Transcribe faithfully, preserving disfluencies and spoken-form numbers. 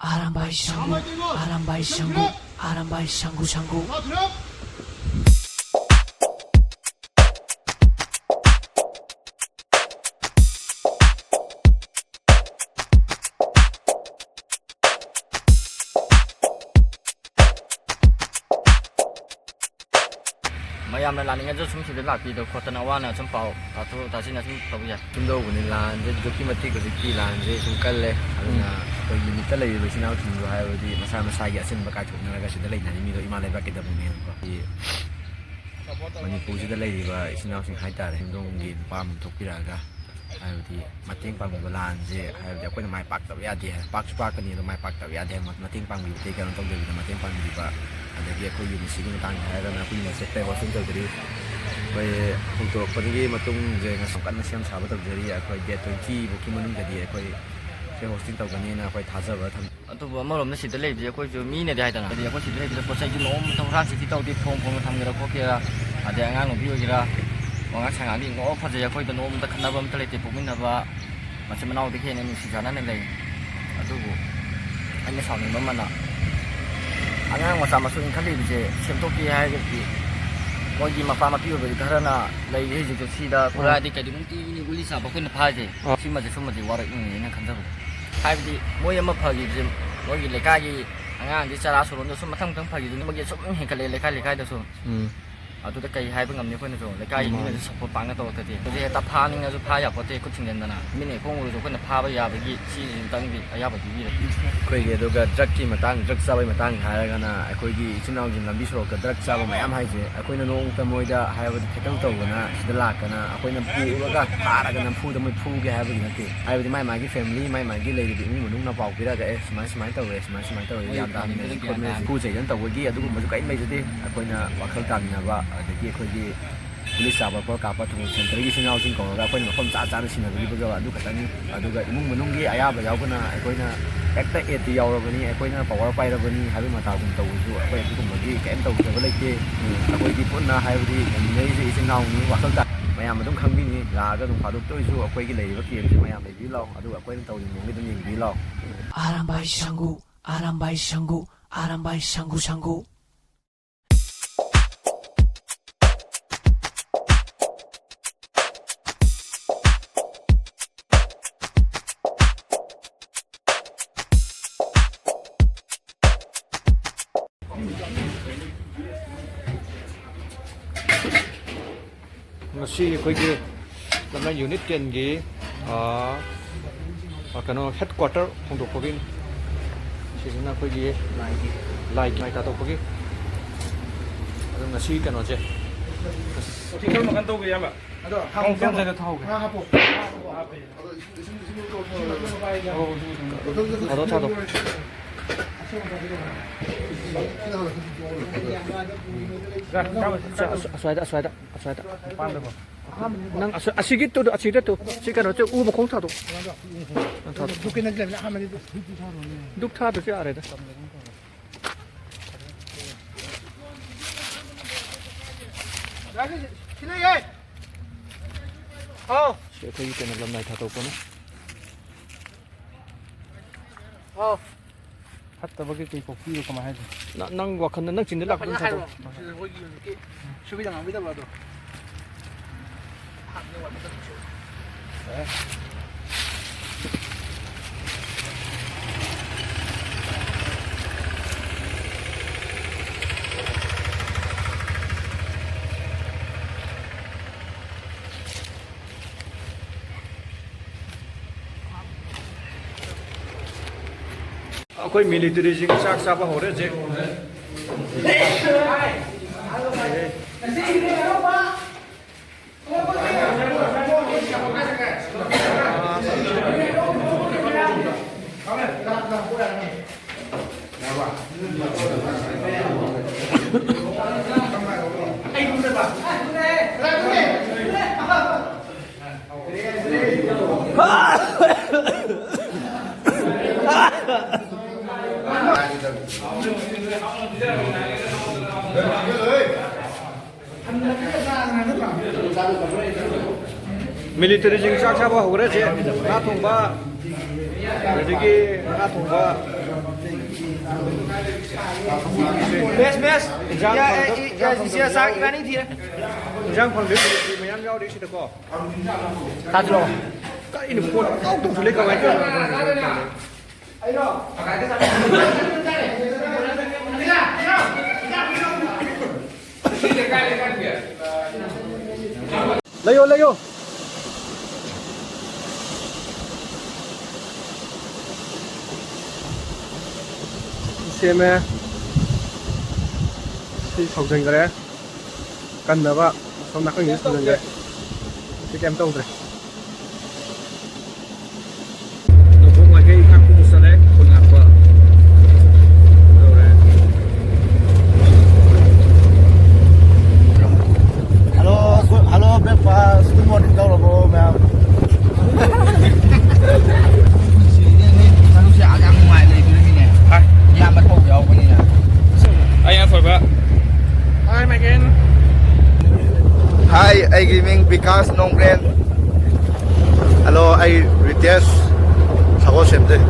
Arambai Shangu, Arambai Shangu, Arambai Shangu Shangu. ꯃꯌꯥꯝꯅ ꯂꯥꯛꯅꯤꯡꯉꯁꯨ ꯁꯨꯝ ꯁꯤꯗ ꯂꯥꯛꯄꯤꯗ ꯈꯣꯠꯇꯅ ꯋꯥꯅ ꯁꯨꯝ ꯄꯥꯎ ꯇꯥꯊꯣꯛ ꯇꯥꯁꯤꯟꯅ ꯁꯨꯝ ꯇꯧꯕ ꯌꯥꯏ꯫ ꯁꯨꯝ ꯇꯧꯕꯅꯤ, ꯂꯥꯟꯁꯦ ꯑꯗꯨꯛꯀꯤ ꯃꯇꯤꯛ ꯍꯧꯖꯤꯛꯇꯤ ꯂꯥꯟꯁꯦ ꯁꯨꯝ ꯀꯜꯂꯦ꯫ ꯑꯗꯨꯅ ꯎꯝ꯫ ꯑꯩꯈꯣꯏ ꯌꯨꯅꯤꯠꯇ ꯂꯩꯔꯤꯕ ꯏꯆꯤꯟ ꯏꯅꯥꯎꯁꯤꯡꯁꯨ ꯍꯥꯏꯕꯗꯤ ꯃꯁꯥ ꯃꯁꯥꯒꯤ ꯑꯆꯤꯟꯕ ꯀꯥꯏꯊꯣꯛꯅꯔꯒ ꯁꯤꯗ ꯂꯩꯅꯔꯤ ꯃꯤꯗꯣ ꯏꯃꯥ ꯂꯩꯕꯥꯛꯀꯤꯗꯃꯛꯅꯦꯕꯀꯣ꯫ ꯁꯤ ꯃꯅꯤꯄꯨꯔꯁꯤꯗ ꯂꯩꯔꯤꯕ ꯏꯆꯤꯟ ꯏꯅꯥꯎꯁꯤꯡ ꯍꯥꯏꯇꯥꯔꯦ, ꯌꯨꯝꯊꯣꯡꯒꯤ ꯅꯨꯄꯥ ꯑꯃ ꯊꯣꯛꯄꯤꯔꯛꯑꯒ ꯍꯥꯏꯕꯗꯤ ꯃꯇꯦꯡ ꯄꯥꯡꯕꯤꯕ ꯂꯥꯟꯁꯦ ꯍꯥꯏꯕꯗꯤ ꯑꯩꯈꯣꯏꯅ ꯃꯥꯏ ꯄꯥꯛꯇꯕ ꯌꯥꯗꯦ ꯍꯥꯏ, ꯄꯥꯛꯁꯨ ꯄꯥꯛꯀꯅꯤ ꯑꯗꯣ ꯃꯥꯏ ꯄꯥꯛꯇꯕ ꯌꯥꯗꯦ ꯍꯥꯏ, ꯃꯇꯦꯡ ꯄꯥꯡꯕꯤꯕꯗꯤ ꯀꯩꯅꯣ ꯇꯧꯗꯕꯤꯗ ꯃꯇꯦꯡ ꯄꯥꯡꯕꯤꯕ꯫ ꯑꯗꯒꯤ ꯑꯩꯈꯣꯏ ꯌꯨꯅꯤꯠꯁꯤꯒꯤ ꯃꯇꯥꯡꯗ ꯍꯥꯏꯔꯒꯅ ꯑꯩꯈꯣꯏ ꯌꯨꯅꯤꯠꯁꯦ ꯄ꯭ꯔꯤ ꯍꯣꯁꯇꯤꯡ ꯇꯧꯖꯔꯤ꯫ ꯑꯩꯈꯣꯏ ꯍꯧꯗꯣꯔꯛꯄꯗꯒꯤ ꯃꯇꯨꯡꯁꯦ ꯉꯁꯤ ꯀꯟꯅ ꯁꯦꯝ ꯁꯥꯕ ꯇꯧꯖꯔꯤ꯫ ꯑꯩꯈꯣꯏ ꯗꯦꯠ ꯇ꯭ꯋꯦꯟꯇꯤ ꯐꯥꯎꯀꯤ ꯃꯅꯨꯡꯗꯗꯤ ꯑꯩꯈꯣꯏ ꯄ꯭ꯔꯤ ꯍꯣꯁꯇꯤꯡ ꯇꯧꯒꯅꯤꯅ ꯑꯩꯈꯣꯏ ꯊꯥꯖꯕ ꯊꯝ ꯑꯗꯨꯕꯨ ꯑꯃꯔꯣꯝꯗ ꯁꯤꯗ ꯂꯩꯕꯁꯦ ꯑꯩꯈꯣꯏꯁꯨ ꯃꯤꯅꯗꯤ ꯍꯥꯏꯗꯅ, ꯍꯥꯏꯗꯤ ꯑꯩꯈꯣꯏ ꯁꯤꯗ ꯂꯩꯕꯁꯦ ꯄꯣꯠ ꯆꯩꯁꯨ ꯅꯣꯡꯃꯇ ꯍꯨꯔꯥꯟ ꯆꯤꯊꯤ ꯇꯧꯗꯦ, ꯐꯣꯡ ꯐꯣꯡꯅ ꯊꯝꯒꯦꯔꯥ ꯈꯣꯠꯀꯦꯔꯥ, ꯑꯗꯩ ꯑꯉꯥꯡ ꯅꯨꯄꯤ ꯑꯣꯏꯒꯦꯔꯥ, ꯋꯥꯉꯥꯡ ꯁꯉꯥꯡꯗꯤ ꯅꯣꯛ ꯐꯖꯩ, ꯑꯩꯈꯣꯏꯗ ꯅꯣꯡꯃꯇ ꯈꯠꯅꯕ ꯑꯝꯇ ꯂꯩꯇꯦ, ꯄꯣꯛꯃꯤꯟꯅꯕ ꯃꯆꯤꯟ ꯃꯅꯥꯎꯗꯒꯤ ꯍꯦꯟꯅ ꯅꯨꯡꯁꯤ ꯆꯥꯟꯅꯅ ꯂꯩ꯫ ꯑꯗꯨꯕꯨ ꯑꯩꯅ ꯁꯥꯎꯅꯤꯡꯕ ꯑꯃꯅ, ꯑꯉꯥꯡ ꯃꯆꯥ ꯃꯁꯨ ꯏꯟꯈꯠꯂꯤꯕꯁꯦ ꯁꯦꯝꯗꯣꯛꯀꯦ ꯍꯥꯏꯔꯒꯗꯤ ꯃꯣꯏꯒꯤ ꯃꯄꯥ ꯃꯄꯤ ꯑꯣꯏꯕꯗꯤ ꯈꯔꯅ ꯂꯩꯔꯤ ꯍꯧꯖꯤꯛꯁꯨ ꯁꯤꯗ ꯎꯝ꯫ ꯈꯨꯔꯥꯏꯗꯤ ꯀꯩꯗꯧꯅꯨꯡꯇꯤꯒꯤꯅꯤ ꯒꯨꯂꯤ ꯆꯥꯕ ꯑꯩꯈꯣꯏꯅ ꯐꯥꯔꯤꯁꯦ꯫ ꯑꯥ꯫ ꯁꯤꯃꯁꯦ ꯁꯨꯝꯕꯁꯦ ꯋꯥꯔꯛꯏꯅꯦꯅ ꯈꯟꯖꯕꯗꯣ꯫ ꯍꯥꯏꯕꯗꯤ ꯃꯣꯏ ꯑꯃ ꯐꯈꯤꯕꯁꯦ ꯃꯣꯏꯒꯤ ꯂꯩꯀꯥꯏꯒꯤ ꯑꯉꯥꯡꯗꯤ ꯆꯔꯥ ꯁꯨꯔꯣꯟꯗ ꯁꯨꯝ ꯃꯊꯪ ꯃꯊꯪ ꯐꯈꯤꯕꯗꯨꯅ ꯃꯣꯏꯒꯤ ꯁꯨꯝ ꯍꯦꯟꯒꯠꯂꯛꯑꯦ ꯂꯩꯀꯥꯏ ꯂꯩꯀꯥꯏꯗꯁꯨ꯫ ꯎꯝ꯫ ꯑꯗꯨꯗ ꯀꯩ ꯍꯥꯏꯕ ꯉꯝꯅꯤ? ꯑꯩꯈꯣꯏꯅꯁꯨ ꯂꯩꯀꯥꯏꯒꯤ ꯃꯥꯅꯤ꯫ ꯃꯤꯅꯁꯨ ꯁꯞꯄꯣꯔꯠ ꯄꯥꯛꯅ ꯇꯧꯔꯛꯇꯗꯤ꯫ ꯍꯧꯖꯤꯛ ꯍꯦꯛꯇ ꯐꯥꯅꯤꯡꯉꯁꯨ ꯐꯥ ꯌꯥꯄꯣꯠꯇꯦ, ꯈꯨꯠ ꯊꯤꯡꯖꯤꯟꯗꯅ꯫ ꯃꯤꯠꯅ ꯍꯦꯛ ꯈꯣꯡ ꯎꯔꯁꯨ ꯑꯩꯈꯣꯏꯅ ꯐꯥꯕ ꯌꯥꯕꯒꯤ ꯁꯤꯁꯤꯝꯇꯪꯗꯤ ꯑꯌꯥꯕ ꯄꯤꯕꯤꯔꯦ꯫ ꯑꯩꯈꯣꯏꯒꯤ ꯑꯗꯨꯒ ꯗ꯭ꯔꯒꯀꯤ ꯃꯇꯥꯡ, ꯗ꯭ꯔꯒ ꯆꯥꯕꯒꯤ ꯃꯇꯥꯡ ꯍꯥꯏꯔꯒꯅ ꯑꯩꯈꯣꯏꯒꯤ ꯏꯆꯤꯟ ꯏꯅꯥꯎꯁꯤꯡ ꯂꯝꯕꯤ ꯁꯣꯔꯣꯛꯇ ꯗ꯭ꯔꯒ ꯆꯥꯕ ꯃꯌꯥꯝ ꯍꯥꯏꯁꯦ ꯑꯩꯈꯣꯏꯅ ꯅꯣꯡꯃꯇ ꯃꯣꯏꯗ ꯍꯥꯏꯕꯗꯤ ꯈꯤꯇꯪ ꯇꯧꯗꯅ ꯁꯤꯗ ꯂꯥꯛꯇꯅ ꯑꯩꯈꯣꯏꯅ ꯄꯨꯔꯒ ꯐꯥꯔꯒ ꯅꯝꯐꯨꯗ ꯃꯣꯏ ꯐꯨꯒꯦ ꯍꯥꯏꯕꯒꯤ ꯅꯠꯇꯦ꯫ ꯍꯥꯏꯕꯗꯤ ꯃꯥꯏ ꯃꯥꯒꯤ ꯐꯦꯃꯤꯂꯤ, ꯃꯥꯏ ꯃꯥꯒꯤ ꯂꯩꯔꯤꯕ ꯏꯃꯨꯡ ꯃꯅꯨꯡꯅ ꯄꯥꯎ ꯄꯤꯔꯛꯑꯒ ꯑꯦ ꯁꯨꯃꯥꯏ ꯁꯨꯃꯥꯏꯅ ꯇꯧꯔꯦ, ꯁꯨꯃꯥꯏ ꯁꯨꯃꯥꯏꯅ ꯇꯧꯔꯦ, ꯃꯣꯏ ꯒ꯭ꯌꯥꯟ ꯐꯦꯃꯤꯂꯤꯗꯨꯅ ꯇꯥꯃꯤꯟꯅꯁꯤ ꯒ꯭ꯌꯥꯟ ꯈꯣꯠꯃꯤꯟꯅꯁꯤ, ꯇꯥꯅꯤ꯫ ꯐꯨ ꯆꯩꯗꯅ ꯇꯧꯕꯒꯤ ꯑꯗꯨꯒꯨꯝꯕꯁꯨ ꯀꯔꯤꯝ ꯂꯩꯖꯗꯦ꯫ ꯑꯩꯈꯣꯏꯅ ꯋꯥꯈꯜ ꯇꯥꯃꯤꯟꯅꯕ ꯑꯗꯒꯤ ꯑꯩꯈꯣꯏꯒꯤ ꯄꯨꯂꯤꯁ ꯆꯥꯕ ꯈꯣꯠ ꯀꯥꯞꯄ ꯊꯧꯕꯥꯜ ꯁꯦꯟꯇꯔꯒꯤ ꯏꯆꯤꯟ ꯏꯅꯥꯎꯁꯤꯡ ꯀꯧꯔꯒ ꯑꯩꯈꯣꯏꯅ ꯃꯐꯝ ꯆꯥ ꯆꯥꯅ ꯁꯤꯟꯅꯕꯤꯕꯗꯣ ꯑꯗꯨ ꯈꯛꯇꯅꯤ꯫ ꯑꯗꯨꯒ ꯏꯃꯨꯡ ꯃꯅꯨꯡꯒꯤ ꯑꯌꯥꯕ ꯌꯥꯎꯗꯅ ꯑꯩꯈꯣꯏꯅ ꯍꯦꯛꯇ ꯑꯦꯠꯇꯤ ꯌꯥꯎꯔꯕꯅꯤ, ꯑꯩꯈꯣꯏꯅ ꯄꯋꯥꯔ ꯄꯥꯏꯔꯕꯅꯤ ꯍꯥꯏꯕꯒꯤ ꯃꯇꯥꯒꯨꯝ ꯇꯧꯕꯁꯨ ꯑꯩꯈꯣꯏ ꯑꯗꯨꯒꯨꯝꯕꯒꯤ ꯀꯔꯤꯝ ꯇꯧꯖꯕ ꯂꯩꯇꯦ꯫ ꯑꯩꯈꯣꯏꯗꯤ ꯄꯨꯟꯅ ꯍꯥꯏꯕꯗꯤ ꯂꯩꯃꯤꯟꯅꯔꯤꯁꯦ ꯏꯆꯤꯟ ꯏꯅꯥꯎꯅꯤ, ꯋꯥꯈꯜ ꯇꯥ ꯃꯌꯥꯝ ꯑꯗꯨꯝ ꯈꯪꯕꯤꯅꯤ, ꯂꯥꯛꯑꯒ ꯑꯗꯨꯝ ꯐꯥꯗꯣꯛꯇ ꯑꯣꯏꯔꯁꯨ ꯑꯩꯈꯣꯏꯒꯤ ꯂꯩꯔꯤꯕ ꯀꯦꯝꯁꯦ ꯃꯌꯥꯝ ꯂꯩꯕꯤꯌꯨ ꯂꯥꯛꯑꯣ, ꯑꯗꯨꯒ ꯑꯩꯈꯣꯏꯅ ꯇꯧꯔꯤ ꯃꯑꯣꯡꯒꯤ ꯑꯗꯨꯝ ꯌꯦꯡꯕꯤꯌꯨ ꯂꯥꯛꯑꯣ꯫ ꯑꯔꯥꯝꯕꯥꯏ ꯁꯪꯒꯨ, ꯑꯔꯥꯝꯕꯥꯏ ꯁꯪꯒꯨ, ꯑꯔꯥꯝꯕꯥꯏ ꯁꯪꯒꯨ ꯁꯪꯒꯨ꯫ ꯉꯁꯤ ꯑꯩꯈꯣꯏꯒꯤ ꯂꯝꯂꯥꯏ ꯌꯨꯅꯤꯠ ꯇꯦꯟꯒꯤ, ꯑꯥ, ꯑꯥ, ꯀꯩꯅꯣ, ꯍꯦꯗ ꯀ꯭ꯋꯥꯇꯔ ꯍꯣꯡꯗꯣꯛꯄꯒꯤ, ꯁꯤꯁꯤꯅ ꯑꯩꯈꯣꯏꯒꯤ ꯂꯥꯏꯒꯤ, ꯂꯥꯏ ꯊꯥꯗꯣꯛꯄꯒꯤ꯫ ꯑꯗꯣ ꯉꯁꯤ ꯀꯩꯅꯣꯁꯦ, ꯁꯤ ꯀꯔꯝꯕ ꯀꯥꯟ ꯇꯧꯒꯦ, ꯏꯌꯥꯝꯕ? ꯑꯗꯣ ꯀꯔꯝ ꯀꯥꯟꯗ ꯊꯥꯍꯧꯒꯦ? ꯉꯥ ꯍꯥꯞꯄꯣ꯫ ꯑꯗꯣ ꯊꯥꯗꯣꯛ꯫ ꯑꯁ꯭ꯋꯥꯏꯗ, ꯑꯁ꯭ꯋꯥꯏꯗ, ꯑꯁ꯭ꯋꯥꯏꯗ꯫ ꯅꯪ ꯑꯁ-, ꯑꯁꯤꯒꯤ ꯇꯨ, ꯑꯁꯤꯗ ꯇꯨ꯫ ꯁꯤ ꯀꯩꯅꯣ, ꯁꯤ ꯎ ꯃꯈꯣꯡ ꯊꯥꯗꯣꯛ꯫ ꯅꯪ ꯊꯥꯗꯣꯛ꯫ ꯗꯨꯛ ꯊꯥꯗ꯭ꯔꯁꯨ ꯌꯥꯔꯦꯗ꯫ ꯁꯤ ꯑꯩꯈꯣꯏꯒꯤ ꯀꯩꯅꯣ, ꯂꯝꯂꯥꯏ ꯊꯥꯗꯣꯛꯄꯅꯤ꯫ ꯐꯠꯇꯕ ꯀꯩꯀꯩ ꯀꯣꯛꯄꯤꯔꯣ, ꯀꯃꯥꯏ ꯍꯥꯏꯅꯣ? ꯅ-, ꯅꯪ ꯋꯥꯈꯜꯗ, ꯅꯪ ꯆꯤꯟꯗ ꯂꯥꯛꯄꯗꯨ ꯐꯖꯅ ꯊꯥꯗꯣꯛꯑꯣ꯫ ꯍꯥꯏꯔꯣ꯫ ꯁꯤꯗ ꯑꯩꯈꯣꯏꯒꯤ ꯍꯧꯖꯤꯛꯀꯤ ꯁꯨꯕꯤꯗ ꯉꯥꯡꯕꯤꯗꯕ ꯑꯗꯣ꯫ ꯑꯩꯈꯣꯏ ꯃꯤꯂꯤꯇꯔꯤꯁꯤꯡ ꯆꯥꯛ ꯆꯥꯕ ꯍꯧꯔꯦ ꯍꯧꯖꯤꯛ꯫ ꯃꯤꯂꯤꯇꯔꯤꯁꯤꯡ ꯆꯥꯛ ꯆꯥꯕ ꯍꯧꯈ꯭ꯔꯦ꯫ ꯁꯦ ꯉꯥ ꯊꯣꯡꯕ, ꯑꯗꯒꯤ ꯉꯥ ꯊꯣꯡꯕ꯫ ꯃꯦꯁ, ꯃꯦꯁ꯫ ꯏꯟꯖꯥꯡ ꯌꯥ, ꯐꯪꯗ-, ꯑꯦ, ꯏ-, ꯏꯟꯖꯥꯡ ꯌꯥ, ꯐꯪꯗꯕ ꯏꯆꯦ, ꯆꯥꯛ ꯌꯥꯎꯔꯤ꯫ ꯏꯕꯥꯅꯤ ꯊꯤꯔꯦ꯫ ꯏꯟꯖꯥꯡ ꯐꯪꯗꯕ ꯃꯤꯂꯤꯇꯔꯤ ꯃꯌꯥꯝ ꯌꯥꯎꯔꯤ ꯁꯤꯗꯀꯣ꯫ ꯇꯥꯗ꯭ꯔꯣ? ꯀꯔꯤꯅꯣ ꯐꯣꯟ ꯄꯪꯇꯧ ꯇꯧꯁꯤꯜꯂꯦ, ꯀꯃꯥꯏꯅ ꯇꯧꯔꯤꯅꯣ? ꯂꯩꯌꯣ, ꯂꯩꯌꯣ꯫ ꯁꯦꯝꯃꯦ꯫ ꯁꯤ ꯁꯧꯖꯤꯟꯈ꯭ꯔꯦ꯫ ꯀꯟꯅꯕ ꯁꯣꯝ ꯅꯥꯀꯟꯒꯤꯁꯨ ꯁꯧꯖꯤꯟꯈ꯭ꯔꯦ꯫ ꯁꯤ ꯀꯩꯝ ꯇꯧꯗ꯭ꯔꯦ꯫ ꯅꯣꯡꯄꯣꯛ ꯃꯥꯏꯀꯩ ꯏꯀꯥ ꯈꯨꯕꯨ ꯆꯠꯂꯦ, ꯈꯨꯟ ꯉꯥꯛꯄ ꯇꯧꯔꯦ꯫ Hello, hello, breakfast, good morning ꯇꯧꯔꯕꯣ, ꯃꯌꯥꯝ? ꯁꯤꯗꯤ ꯅꯣꯏ ꯁꯔꯨꯛꯁꯦ ꯑꯥꯗ ꯌꯥꯝ ꯅꯨꯡꯉꯥꯏ ꯂꯩꯗꯣꯔꯤꯃꯤꯅꯦ꯫ ꯍꯥꯏ꯫ ꯏꯌꯥꯝꯕ ꯊꯧꯕ ꯌꯥꯎꯕꯅꯤꯅ꯫ ꯑꯩꯅ ꯊꯣꯏꯕ꯫ I'm again. Hi, ꯑꯩꯒꯤ ꯃꯤꯡ ꯕꯤꯀꯥꯁ ꯅꯣꯡꯕ꯭ꯔꯦꯟ꯫ Hello, ꯑꯩ ꯔꯤꯇꯦꯁ ꯁꯒꯣꯜꯁꯦꯝꯗꯩ꯫